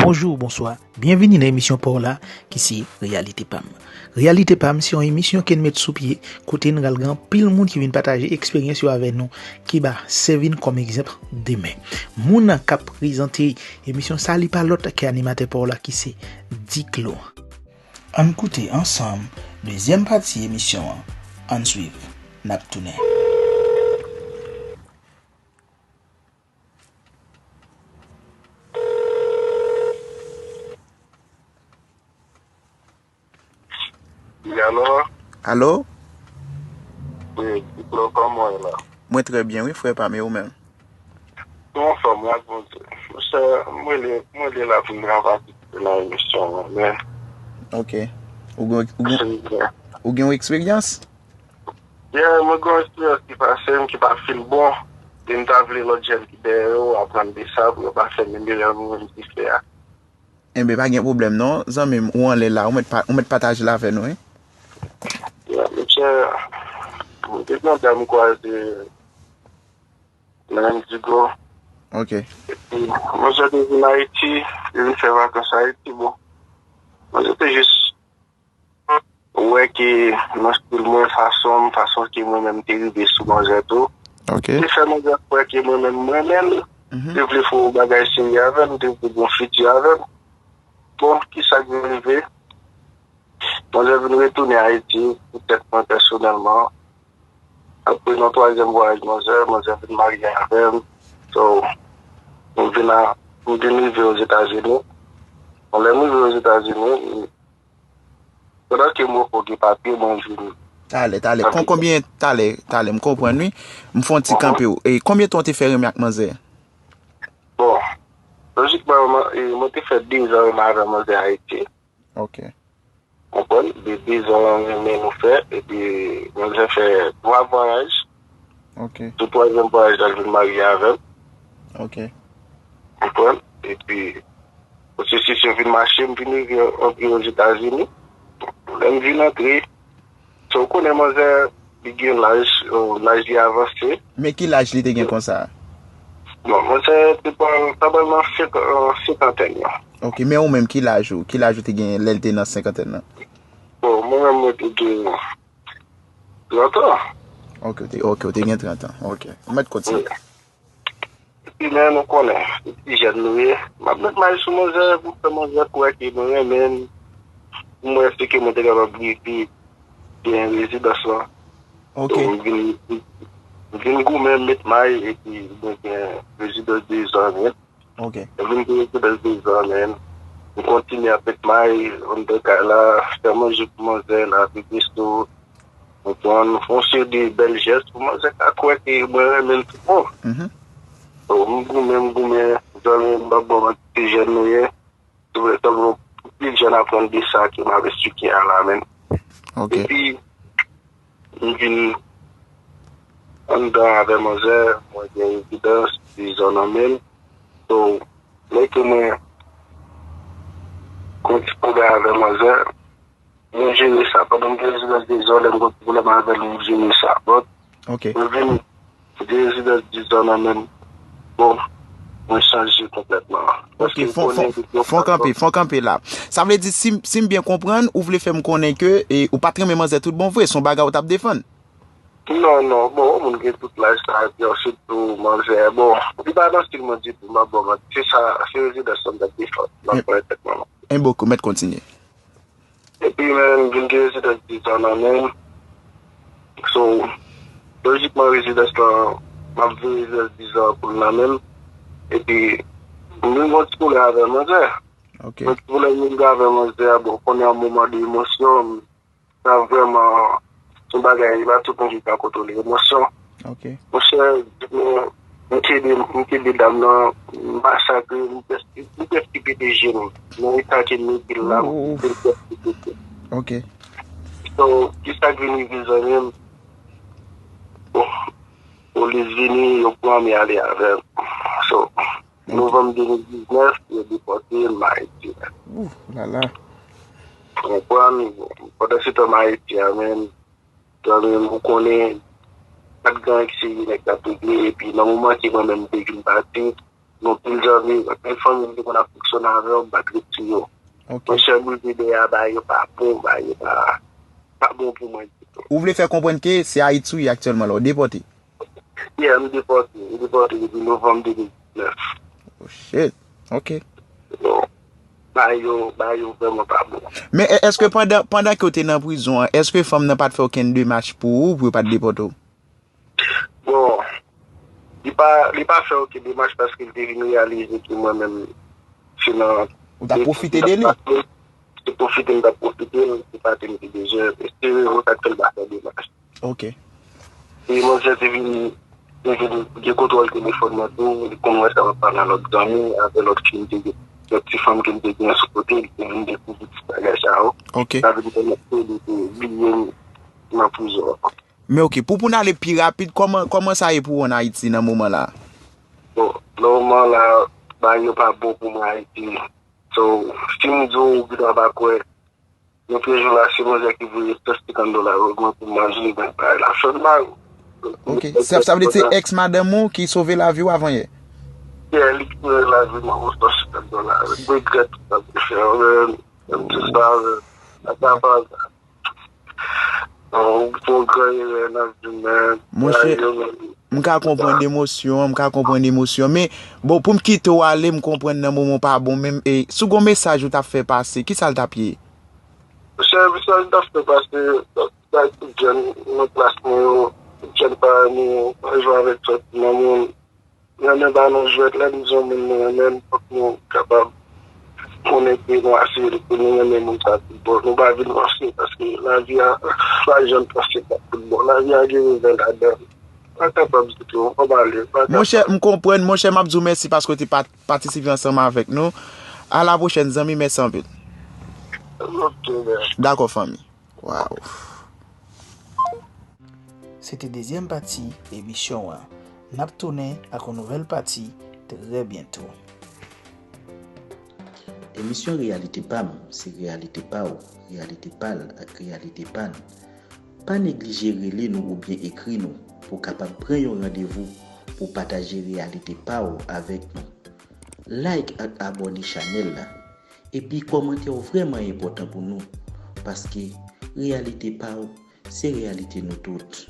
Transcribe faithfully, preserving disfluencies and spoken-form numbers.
Bonjou, bonswa. Byenvini nan emisyon pa w la, ki se Reyalite Pa m. Reyalite Pa m se yon emisyon ke n met sou pye, kote n pral gen anpil moun ki vin pataje eksperyans yo avè nou, ki ba sèvi n kòm egzanp demen. Moun nan k ap prezante emisyon sa, li pa lòt ke animatè pa w la, ki se Diklo. Ann koute ansanm dezyèm pati emisyon an. Ann swiv. N ap tounen. Wi, alo? Alo? Wi, Diklo, kòman w ye la? Mwen trè byen, wi, frè pa m, e ou menm? Mwen anfòm, wi, ak Bondye. Monchè, mwen rele, mwen rele la pou m ka patisipe nan emisyon an, men Ok. Ou gen, ou gen, ou gen yon eksperyans? Yeah, mwen gen yon eksperyans ki pase m ki pa fin bon. E m ta vle lòt jèn ki dèyè yo aprann de sa pou yo pa fè menm erè mwen menm ki fè a. Enben, pa gen pwoblèm non, zanmi m, ou anlè la, ou mèt pa, ou mèt pataje l avè nou, wi. Yeah, monchè, mwen te gen yon dam m kwaze nan Indigo. Ok. Epi, monchè te vin Ayiti, li vin fè vakans Ayiti, bon. Monchè te jis wè ke nan stil mwen, fason m, fason ke mwen menm te rive sou manzè tou. Ok. Te fè manzè kwè ke mwen menm, mwen menm, Mhm. te vle fè yon bagay serye avè l, te vle gen yon fiti avè l. Bon, kisa k vin rive? Manzè vin retounen Ayiti, pou tèt mwen pèsonèlman. Apre, nan twazyèm vwayaj manzè, manzè vin marye avè m. So, m vin a, m vin rive Ozetazini. Bon, lè m rive Ozetazini, pandan ke m poko gen papye, mwen vin Talè, talè. Kon, konbyen, talè, talè, m konprann, wi. M fè yon ti kanpe w. E konbyen tan w te fè renmen ak manzè? Bon, lojikman, mwen, e, mwen te fè dezan renmen avè manzè Ayiti. Ok. Konprann? De, dezan renmen nou fè, epi manzè fè twa vwayaj. Ok. Sou twazyèm vwayaj la, l vin marye avè m. Ok. Konprann? Epi, pwosesis yo vin mache, m vin rive antre Ozetazini. Lè m vin antre, so, ou konnen manzè, li gen laj, euh, laj li avanse. Men ki laj li te gen konsa? Bon, manzè te pral, ta pral nan senk-, euh, senkantèn lan. Ok, men ou menm, ki laj ou? Ki laj ou te gen lè l te nan senkantèn lan? Bon, mwen menm, mwen te gen trant an. Ok, ou te, ok, ou te gen trant an. Ok. Ou mèt kontinye. Wi. Epi, men, nou konnen, se ti jèn nou ye. M ap met may sou manzè, pou fè manzè kwè ke mwen renmen l. Pou mwen, se ke mwen te kapab rive gen rezidans lan. Ok. Donk, m vin, m vin goumen, m met may, epi mwen gen rezidans de zòn, wi. Ok. M vin gen rezidans de zòn, men m kontinye ap met may anndan kay la, fè manje pou manzè, lave veso, konprann, fè yon seri de bèl jès pou manzè ka kwè ke mwen renmen l tou bon. Mhm. Donk, m goumen, m goumen, zanmi m, m ap ba w manti, se jèn nou ye. Tou, tankou pil jèn aprann de sa ke m ap esplike a la, men. Ok. Epi, m vin anndan avè manzè, mwen gen evidans, dizon nan men m. So, lè ke mwen gen ti pwoblèm avè manzè, mwen jere sa. Pandan m gen rezidans dizon, lè m gen pwoblèm avè l, mwen jere sa. But, Ok. Mwen vin gen rezidans dizon nan men m. Bon, mwen chanje konplètman. Ok, paske fon, fon, fon kanpe, fon kanpe la. Sa vle di, si, si m byen konprann, ou vle fè m konnen ke, e, ou pa t renmen manzè tout bon vre, se yon bagay ou t ap defann? Non, non, bon, yon moun gen tout laj sa, epi answit tou, manzè, bon, li pa nan stil mwen ditou, m ap ba w manti, se sa, se rezidans lan m t ap defann, m ap pran tèt mwen. Enben, ok, ou mèt kontinye. Epi, men, m vin gen rezidans dizon nan men m. So, lojikman, rezidans lan, m ap veye rezidans dizon an pou l nan men m. Epi, m vin gen yon ti pwoblèm avè manzè. Ok. Mwen ti pwoblèm mwen gen avè manzè a, bon, konnen an moman de emosyon, m pa vrèman, se yon bagay, e pa tout moun ki ka kontwole emosyon. Ok. Monchè, m, m kenbe, m kenbe dam nan, m masakre, m prèske, m prèske pete je m. Nan eta ke m mete l la, m prèske pete. Ok. So, kisa k vin rive zanmi m? Bon, polis vini, yo pran m, y ale avè m. So, novanm de mil diznèf, yo depòte m Ayiti. Ou la la. Konprann? Pandan se tan m Ayiti a, men, zanmi m, ou konnen, pa t gen anyen ki serye nèg t ap regle, epi nan moman ke mwen menm m te vin pati, Gen pil zanmi, gen pil fanmi m te konn ap fonksyone avè yo, m pa t ret sou yo. Ok. Monchè, boul de dèyè a, bagay yo pa bon, bagay yo pa, pa bon pou mwen ditou. Ou vle fè konprann ke se Ayiti w ye aktyèlman la, w depòte? Yeah, m depòte, m depòte depi novanm de mil diznèf. Oh shit. Ok. Bon, bagay yo, bagay yo vrèman pa bon. Men è-, èske pandan, pandan ke w te nan prizon an, èske fanm nan pa t fè okenn demach pou ou, pou yo pa t depòte w? Bon, li pa, li pa fè okenn demach paske li te vin reyalize ke mwen menm, se nan... Ou t ap pwofite de li? Se pwofite m t ap pwofite l, se pa ke m te bezwen. Se rezon sa k fè l pa fè demach. Ok. E manzè te vin, te vin gen kontwòl telefòn mwen tou, li konn wè sa m ap pale a lòt zanmi, avè lòt fi m te gen, lòt ti fanm ke m te gen sou kote, li te vin dekouvri ti bagay sa yo. Ok. Sa vin pèmèt ke li te bliye m nan prizon an. Men ok, pou, pou n ale pi rapid, kòman, kòman sa ye pou ou ann Ayiti nan moman la? Bon, nan moman la, bagay yo pa bon pou mwen Ayiti. So, si m di w, ou gentan pa kwè, nan premye jou la, se manzè ki voye san senkant dola ban mwen pou m manje, men bagay la fè m mal. Ok, sa, sa vle di se èks madanm ou ki sove lavi w avan yè? Yeah, li ki voye lavi m, mwen san senkant dola. Regrèt tout sa m te fè, men, menm tout sa, men, sa pa, pa, Ou fè yon gran erè nan vi m, men. Monchè, m ka konprann emosyon an, m ka konprann emosyon. Men, bon, pou m kite w ale, m konprann nan moman w pa bon, men, e, si w gon mesaj ou t ap fè pase, ki sa l t ap ye? Monchè, mesaj m t ap fè pase, bay tout jèn nan klas mwen yo, tout jèn parèy mwen yo, pa jwe avèk sòti nan moun. Renmen pa yon jwèt, lè nou se yon moun nou renmen, fòk nou kapab konnen ke nou asire ke nou renmen moun sa tout bon. Nou pa vin fòse, paske lavi a pa janm fòse pa tout bon. Lavi a gen revè ladan l. Pa kapab di tou, fò m ale, pa kapab. Monchè, m konprann, monchè, m ap di w mèsi paske w te pa-, patisipe ansanm avèk nou. A la pwochèn, zanmi, mèsi anpil. Ok, mèsi. Dakò, fanmi. Waw. Se te dezyèm pati emisyon an. N ap tounen ak yon nouvèl pati trè byento. Emisyon Reyalite Pa M, se reyalite pa w, reyalite pa l ak reyalite pa n. Pa neglije rele nou oubyen ekri nou pou w kapab pran yon randevou pou w pataje reyalite pa w avèk nou. Like ak abòne chanèl la. Epi kòmantè w vrèman enpòtan pou nou, paske reyalite pa w, se reyalite nou tout.